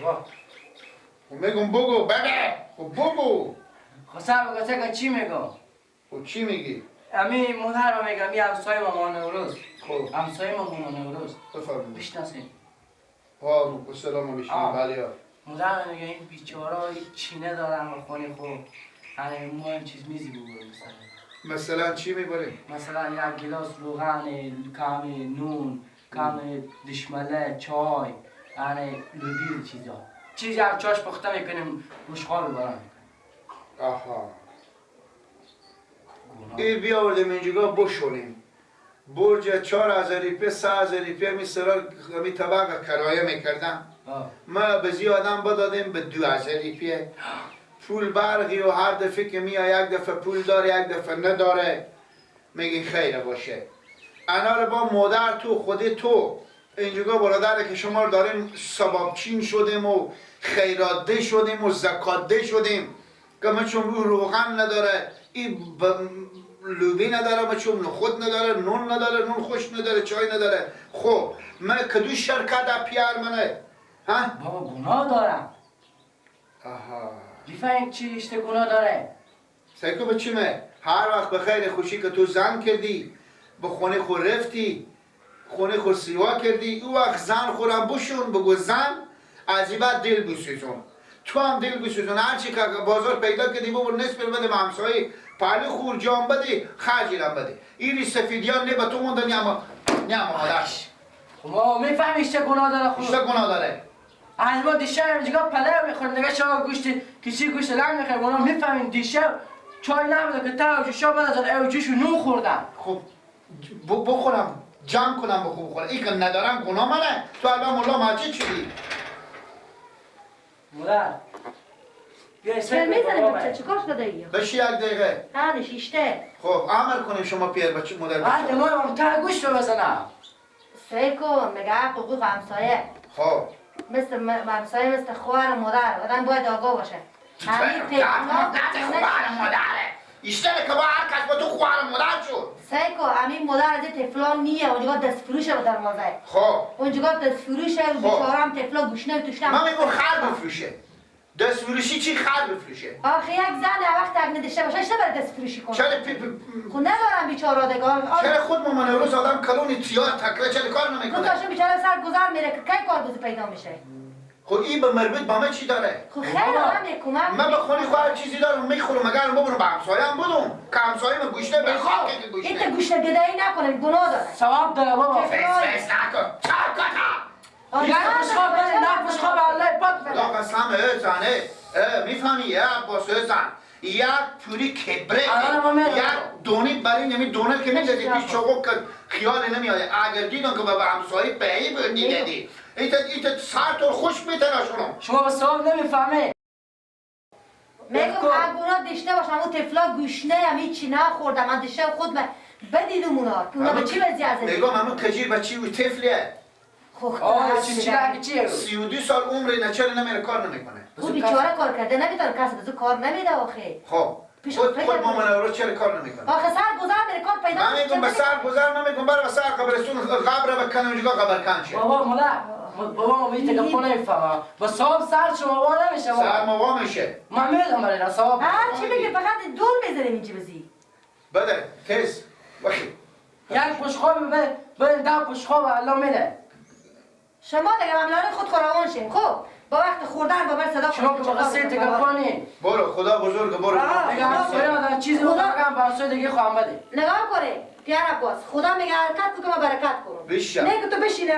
بابا میگم بگو بابا. خب بگو. خب بگو چی میگم؟ خب چی میگی؟ امی مادر رو میگم، می همسایه ما مامان نوروز. خب همسایه ما مامان نوروز. بفرمایید. بشناسین. ها به سلام بشین. بله مادر میگه این بیچاره چینه دارن و خونه خوب. یعنی ما این چیز میزی ببریم مثلا. مثلا چی میبریم؟ مثلا یک گلاس روغن، کم نون، کم دشمله، چای، یعنی لوبی چیزا. چیزی هم چاش پخته میکنیم، بشقاب باران میکنیم. آها. این بیاوردیم اینجا بشولیم. برج 4000 روپیه 3000 روپیه می سرال می طبق کرایه میکردم. ما به زی آدم بدادیم به 2000 روپیه. پول برقی و هر دفعه که میاد یک دفعه پول داره یک دفعه نداره، میگی خیره باشه. انار با مادر تو خود تو اینجا برادر که شما رو داریم سبابچین شدیم و خیراده شدیم و زکاده شدیم که ما چون روغن نداره، این لوبی نداره، ما چون نخود نداره، نون نداره، نون خوش نداره، چای نداره. خب من کدو شرکت پیار منه؟ ها؟ بابا گناه دارم. آها. میفهمی چی اشته گناه داره؟ سیکو بچیمه هر وقت به خیر خوشی که تو زن کردی، به خونه خور رفتی، خونه خور سیوا کردی، او وقت زن خورم بشون بگو زن از این بعد دل بسوزون. تو هم دل بسوزون، هرچی که بازار پیدا کردی ببر نصف بده به همسایه، پهلو خور جام بده، خرجیرم بده. این سفیدیان نه به تو مونده نه مادرش. ما میفهمی چه گناه داره خود؟ چه گناه داره؟ از ما دیشب اینجا پلو میخوریم دیگه، شما گوشت کسی گوشت لنگ میخوریم، اونا میفهمین دیشب چای نبوده که تا اوجی شب بندازن اوجیشو نون خوردن. خب بخورم جمع کنم بخور بخورم، این که ندارم گناه منه. تو الان ملا مسجد شدی. مادر بیا چه میزنه بچه چیکار شده ای؟ بشی یک دقیقه. ها نشیشته. خب عمل کنیم شما پیر بچه مادر بچه. بعد ما هم تا گوشت رو بزنم. سعی کن میگه حقوق همسایه. خب مثل همسایه مثل خواهر مادر آدم باید آگاه باشه. همین خواهر مادره ایشتره که با هر کس با تو خواهر مادر شد. سعی کن همین مادر از تفلان نیه، اونجا دست فروشه به دروازه. خب اونجا دست فروشه و بیچاره هم تفلا گوشنه توش. من میگم خر بفروشه. دست فروشی چی خر بفروشه؟ آخه یک زن وقت اگه نداشته باشه چرا برای دست فروشی کنه؟ چرا خب ندارم بیچاره دیگه. چرا خود مامان روز آدم کلونی تیار تکره چرا کار نمیکنه؟ گفتم بیچاره سر گذر میره که کی کار پیدا میشه. خب این به مربوط با من چی داره؟ خب خیلی آدم کمک. من به خونه خواهر چیزی دارم میخورم، اگر ببرم به همسایه هم بودم که همسایه من گوشته به خاک که گوشته. این گوشته گدایی نکنه گناه داره. ثواب داره بابا. فس فس نکن. چاکتا. یک بشقاب بده، نه بشقاب الله پاک بده. خدا قسم ای زنه، میفهمی یه عباس زن یک پوری کبره یک دونی برای نمی دونه که میدادی پیش چاقو که خیال نمیاد. اگر دیدم که به همسایه بهی میدادی ایت سر تو خوش میتراشونم. شما به ثواب نمیفهمه. میگم اگه داشته باشم اون طفلا گوشنه هم هیچی نخوردم، من دیشب خود من بدیدم اونا که اونا به چی وضعی از میگم همون کجیر بچی و طفلیه. آه چی چیه؟ 32 سال عمره نه چرا نمیره کار نمیکنه؟ او بیچاره کار کرده نمیتونه، کسی بزو کار نمیده آخه. خب خود مامان رو چرا کار نمیکنه؟ آخه سر گذر میره کار پیدا. من میگم به سر گذر نمیگم، برای سر قبرستون قبر بکنم اونجا قبر کن شه. بابا مالا بابا ما میگه که خونه میفهمم با صاحب سر شما وا نمیشه. سر ما وا میشه. من میدونم برای صاحب. هر چی میگه فقط دور میذاریم اینجا بزی. بده تیز وقتی یک پشخاب بده بده 10 پشخاب الله میده. شما دیگه مملانه خود خراوان شین. خب با وقت خوردن با من صدا شما که با قصه تکفانی برو خدا بزرگ برو دیگه همسایه آدم چیزی بگم با همسایه دیگه خواهم بده. نگاه کنه پیر عباس خدا میگه حرکت بکن من برکت کنم. بشم نه که تو بشین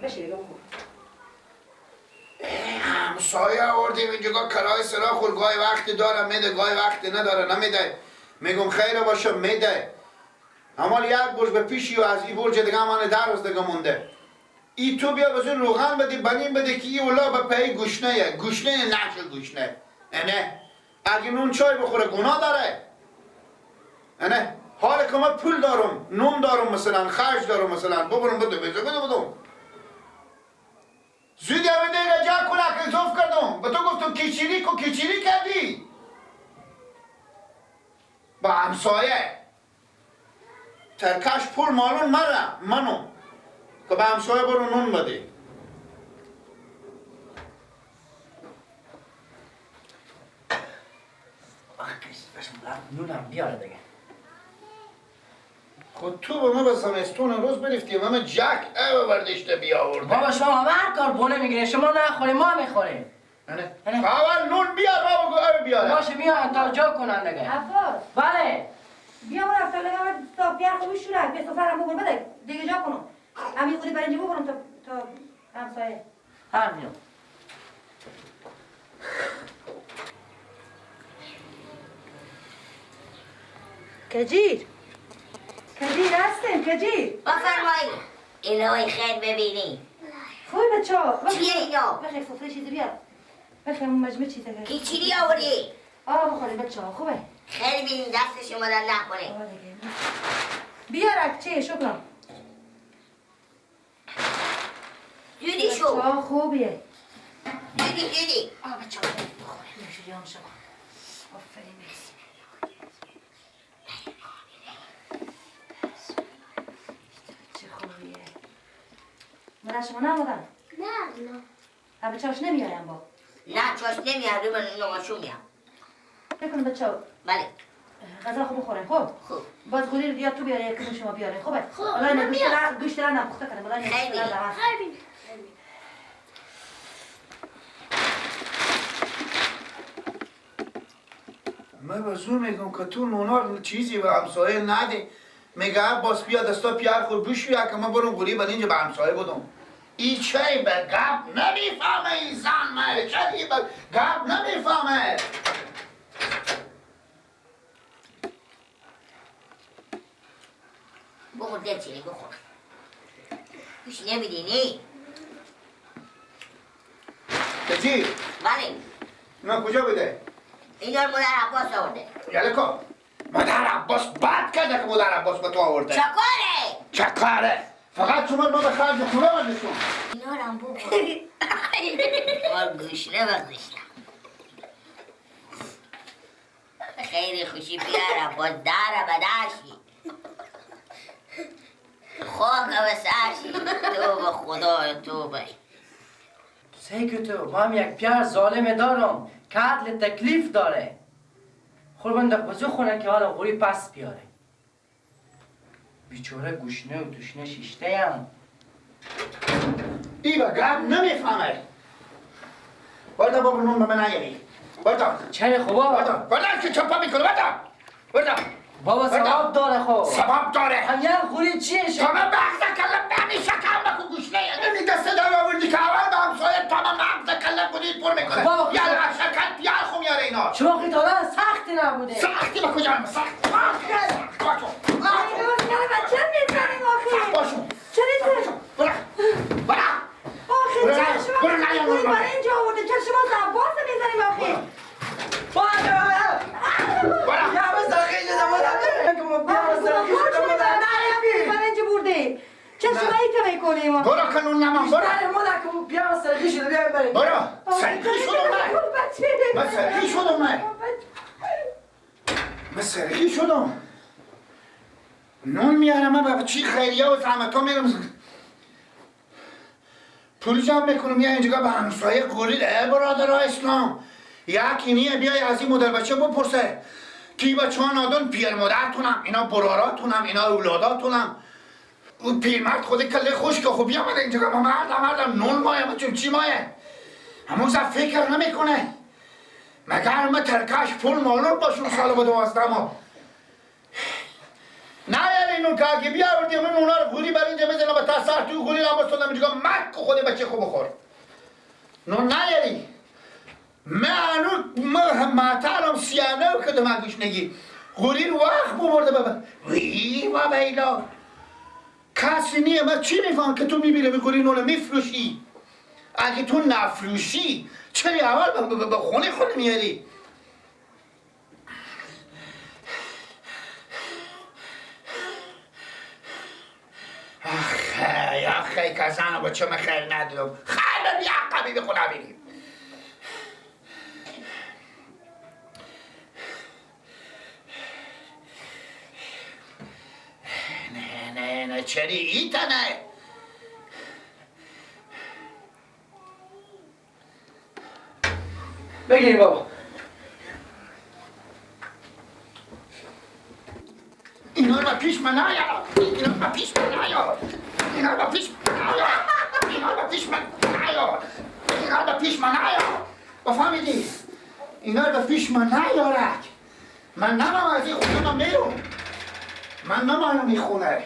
بشین. همسایه آوردیم اینجا کرای سرا خور، گاهی وقتی داره میده گاهی وقتی نداره نمیده. میگم خیره باشه میده. اما یک برج به پیشی و از این برج دیگه من 10 روز دیگه مونده. ای تو بیا بزن روغن بده بنیم بده که ای ولا به پی گوشنه گوشنه نشه گوشنه. نه اگه نون چای بخوره گناه داره. نه حالا که من پول دارم نون دارم مثلا خرج دارم مثلا ببرم بده بده بده بده زود همه دیگه جا کنه که زوف کردم به تو گفتم کیچیری کو کیچیری کردی با همسایه ترکش پول مالون مره منو که به همسایه برو نون بده. نونم بیاره دیگه. خود تو به ما به زمستون روز برفتی و من جک او وردشته بیاورده. بابا شما هر کار بونه میگیره، شما نخوریم ما میخوریم. نه اول نون بیار بابا، گو او بیاره. باشه میان تا جا کنن دیگه. عباس بله بیا برو افتاده تا پیار خوبی شورک به سفرم بگو بده دیگه جا کنم. همین خودی برنج بخورم تا همسایه. همین کجیر کجیر هستیم کجیر. بفرمایید الهی خیر ببینی. خوبی بچه ها؟ چیه اینا؟ بخیر سفره چیزی بیار. بخیر اون مجموعه چیزی کی چیری آوردی؟ آه بخوریم بچه ها خوبه. خیر ببینی دست شما در نکنه. بیارک چه شکرم. جودی شو. بچه ها خوبیه. جودی جودی. آه بچه ها بخوریم نوشیدی هم شما. آفرین مرسی. چه خوبیه. مادر شما نبودن؟ نه نه. ابا چاش نمیارم با. نه چاش نمیارم، من نواشو میام. بکنم بچه ها. بله. غذا خوب بخورن خوب؟ خوب. باز گوری رو تو بیاره یک شما بیاره خوبه؟ خوب. حالا گوشت را نپخته کنم. حالا خیلی. خیلی. من به زور میگم که تو نونا چیزی به همسایه نده. میگه عباس بیا دستا پیار خور بشویه که من برم غریب اینجا به همسایه بدم. ای چه به گپ نمیفهمه این زن من، چه به گپ نمیفهمه. بخور دلچینی بخور. گوش نمیدی نی؟ کجی؟ بله. اینا کجا بوده؟ اینا رو مادر عباس آورده. یاله کن. مادر عباس بد کرده که مادر عباس به تو آورده. چکاره؟ چکاره؟ فقط شما ما به خرج خونه بردشون. اینا رو هم بخور. آر گوشنه و گوشنه. خیلی خوشی بیار عباس داره بداشی. خاک و سرشی. توبه خدا توبه. سیکو تو ما هم یک پیار ظالم دارم که عدل تکلیف داره. خور بزو خونه که حالا غوری پس بیاره. بیچاره گوشنه و دوشنه شیشته هم. ای با گرم نمیفهمه. بردا بابا نون به من نیاری. بردا. چرا خوبا؟ بردا. بردا که چپا میکنه. بردا. بردا. بابا ثواب داره خب. ثواب داره. هم یه غوری چیه شما؟ تا من مغز کلم بنی شکم بکن گوشنه. این دسته در آوردی که اول به همسایه تمام مغز کلم بودی پر میکنه. بابا یالا شکم پیار خو میاره اینا. شما خیلی تا سختی نبوده. سختی به کجا؟ سخت. سخت باشو. بچه میزنیم آخه. سخت باشو. چرا؟ برو. برو. آخه چرا شما برای اینجا آورده؟ چرا شما عباس میزنیم آخه؟ برو کنون نمان برو. برو سرخی شدم من. من سرخی شدم من. من سرخی شدم. نون میارم من به چی خیریه و زحمت ها میرم پول جمع میکنم یا اینجا به همسایه قوری. ای برادرها اسلام یکی نیه بیای از این مادر بچه بپرسه کی بچه ها نادون پیر مادرتونم اینا براراتونم اینا اولاداتونم. اون پیرمرد خود کله خشک خوب بیامده اینجا که مردم مردم نون مایه ما چون چی مایه همون زد فکر نمیکنه. مگر ما ترکش پول مالون باشون سال با 12 ماه نه یعنی نون که اگه بیاوردیم من اونا رو غوری بر اینجا بزنم و تا سر توی غوری رو بستندم اینجا مرگ خود بچه خوب بخور. نون نیاری من معترم سیانه و کدوم اگوش نگی غوری رو وقت ببرده بابا وی بابا ایلا کسی نیه. من چی میفهم که تو میبینه میگوری نونه میفروشی. اگه تو نفروشی چرا اول به خونه خونه میاری؟ آخه آخه که زن و بچه من خیر ندیدم. خیر بیا عقبی به خونه بینیم. نه نه چری ایتنه بگیری بابا. پیش من نیار، اینا به پیش من نیار، اینا به پیش من نیار، اینا به پیش من نیار، اینا به پیش من نیار. بفهمیدی؟ اینا به پیش من نیارک. من نمام از این خونه، من میرم. من نمایم این خونه.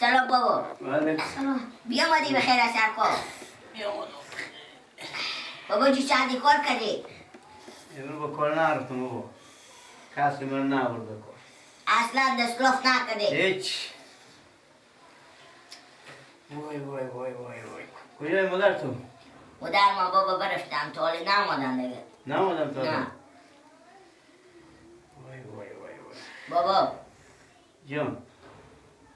سلام بابا. سلام. بیامدی به خیر از سرکار. بیامدم. بابا جو چندی کار کردی؟ امروز با کار نرفتم بابا. کسی من نبرد به کار. اصلا دستلاف نکردی. هیچ. وای وای وای وای وای. کجای مادر تو؟ مادر ما بابا برفتم تا حالا نامدن دیگه. نامدن تا حالا؟ نه. وای وای وای وای. بابا. جان.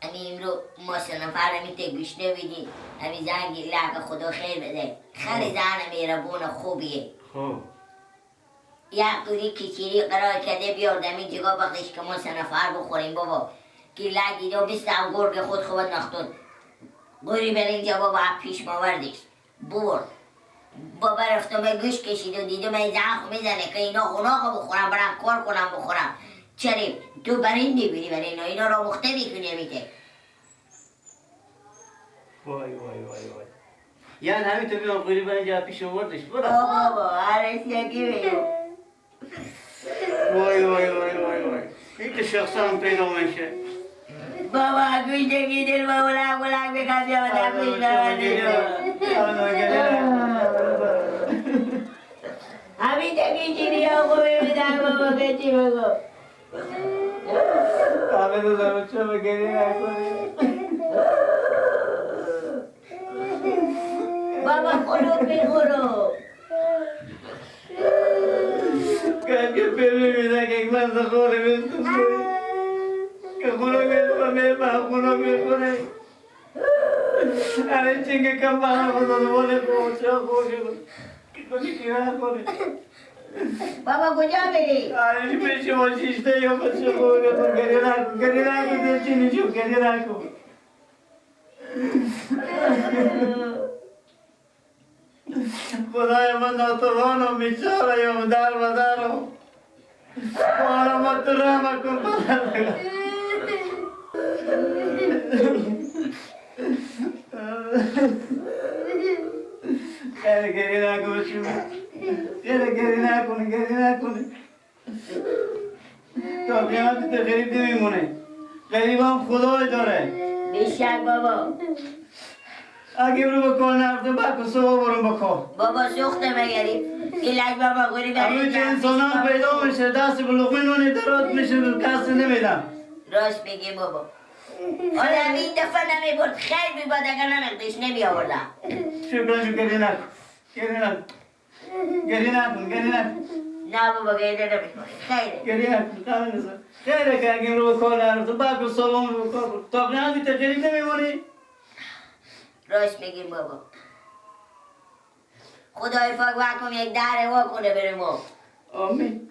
امی امرو ما سه نفر امی ته گوشنه بیدیم، امی زنگ لعب خدا خیر بده. خیلی زن مهربون خوبیه. خوب. یک قوری کچیری قرار کرده بیارد امی جگاه بخش که ما سه نفر بخوریم بابا. که لگی دو 20 هم گرگ خود خوب نختون. قوری بر اینجا بابا پیش ما وردش برد. بابا رفتم به گوش کشید و دیدم این زن میزنه که اینا غناقو بخورم برم کار کنم بخورم. چرا تو برای این میبینی برای اینا اینا را مخته میکنی میده. وای وای وای وای. یعنی همین تو بیام قوری بر اینجا پیش آوردش برو. بابا هر یکی میگم. وای وای وای وای وای. این که شخصا هم پیدا میشه. بابا گوش دگی دل بابا لگ بلگ بکن بیا در پیش همین دگی چیری آقا ببینم بابا بچی بگو. همه دو چه بگیری نکنی. بابا خلوت میخورم. که پیلی میده که یک من خوره میستم که خونه میخوره من خونه میخوره. آره چینگه کم بالا خدا دوباره خوشه خوشه که کنی که نکنی. بابا کجا بری؟ آره پیش ما شیشته یا بچه خوره تو گریه نکن گریه نکن دلچینی جو گریه نکن. خدای من ناتوانم بیچاره یم در بدرم. حالا ما تو رحم کن پدر. خیلی گریه نکن شما. خیلی گریه نکنی گریه نکنی. تا قیامت تو غریب نمیمونه. غریب هم خدای داره. بیشک بابا. اگه رو به کار نرفتم بعد صبح برم به کار. بابا سوخته مگری. این لگ بابا غریب همون که انسان هم پیدا میشه دست به لقمه نونی درات میشه به کسی نمیدم. راست میگی بابا. آدم این دفعه نمیبرد خیر میباد اگر نمیقدش نمی آوردم. شکرا جو گریه نکن گریه نکن گریه نکن گریه نکن. نه بابا گریه نمیکنی خیره. گریه نکن خیره که اگه رو به کار نرفتم بعد صبح به کار تا قیامت غریب نمیمونی. راست میگیم بابا. خدای پاک وکم یک در وا کنه بره ما. آمین.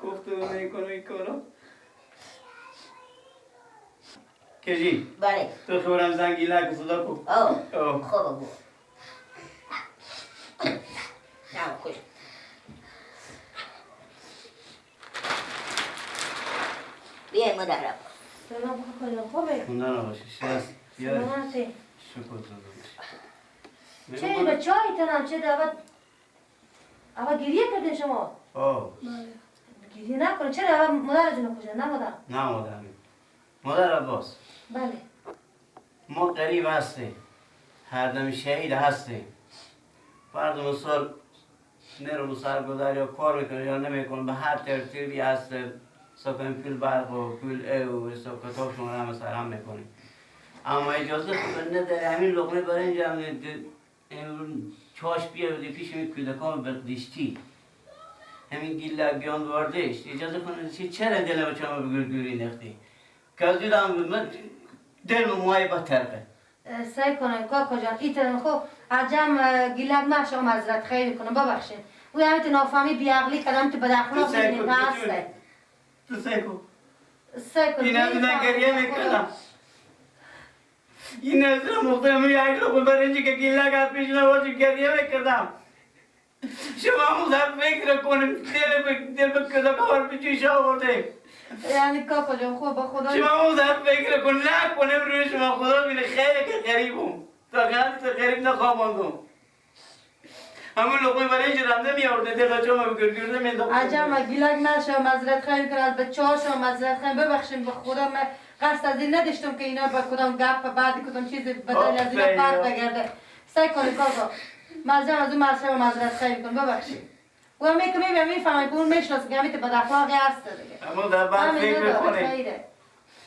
گفته میکنه این کارا. کجی؟ بله. تو خبرم زنگی لک صدا کن. آه. خب بابا. نه خوش. بیای مادر عباس. سلام خدا خوبه؟ خونده نباشی شست بیای شکر داده باشی. چه به چای تنم چه دعوت اول گریه کردین شما؟ آه گریه نکنه چرا اول مادر جون کجا؟ نه مادر؟ نه مادر مادر عباس. بله ما غریب هستیم، هر دم شهید هستیم. فرض مثال میرم سرگذر یا کار میکنه یا نمیکنه به هر ترتیبی هست ساکن پول برق و پول ای و حساب کتاب شما رو هم سرهم میکنیم. اما اجازه خوب نداره همین لقمه برای اینجا هم چاش بیاردی پیش می کودکان بقدیشتی همین گیله بیان واردش اجازه کنه چرا دل بچه‌مو به گلگوری نختی که از دیدم من دل موهای بترقه. سعی کنم کاکا جان ایترن خب عجم گیلک نشه معذرت خیر میکنم ببخشید. او همین تو نافهمی بیعقلی کردم تو بداخلاق می‌بینی هسته. تو سعی کن. این از گریه میکردم. این از مختلف یک لقمه برنجی که گیلک از پیش نباشه گریه میکردم. شما مختلف فکر کنیم دل به کدا کار به جوش آورده. یعنی کاکا جان خوب با خدا شما مختلف فکر کن نکنیم روی شما خدا بینه خیلی که غریبم تا قیامت غریب نخواباندم. همون لقمه برنج رمده میآورده دل بچه ها گرگرده مینداخت. عجب ما گیلک نشه معذرت خواهی میکنم از بچه ها شما معذرت خواهی ببخشیم به خدا من قصد از این نداشتم که اینا با کدام گپ بعد کدام چیز بدل از اینا فرق بگرده. سعی کنید کاکا معذرت از اون معذرت خواهی میکنم ببخشید. اون میگه میفهمم که اون میشناسه که همین بد اخلاقی هست دیگه. اما در بعد فکر کنید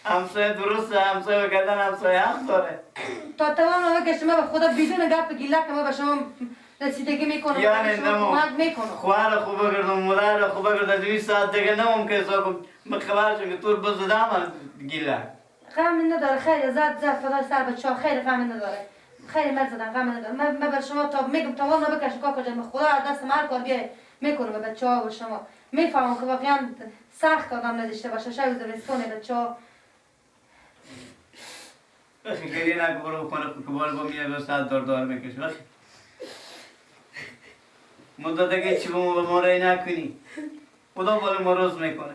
همسایه درسته همسایه بگردن همسایه حق داره. تا تمام که شما به خدا بدون گپ گیلک ما به شما رسیدگی میکنم. یعنی نمو خواهر خوب بگردم مادر خوب بگردم از این ساعت دیگه نمم که ساکم من خبر شم که تور بزدم گیلک. غم نداره خیلی زد زد فدای سر بچه‌ها خیلی غم نداره. خیلی من زدم غم نداره. من بر شما تا میگم تا والا بکش کاکا جان خدا از دست من کار بیای میکنم به بچه‌ها و شما. میفهمم که واقعا سخت آدم نداشته باشه شاید زمستونه بچه‌ها. بخی گریه نکن برو خونه که بال با میای به ساعت دار دار میکش. بخی مدت که چی به ما رای نکنی خدا بال ما روز میکنه.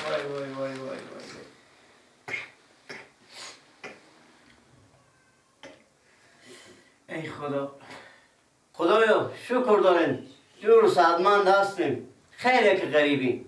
وای وای وای وای وای. ای خدا خدایا شکر داریم جور سعدمند هستیم خیلی که غریبیم.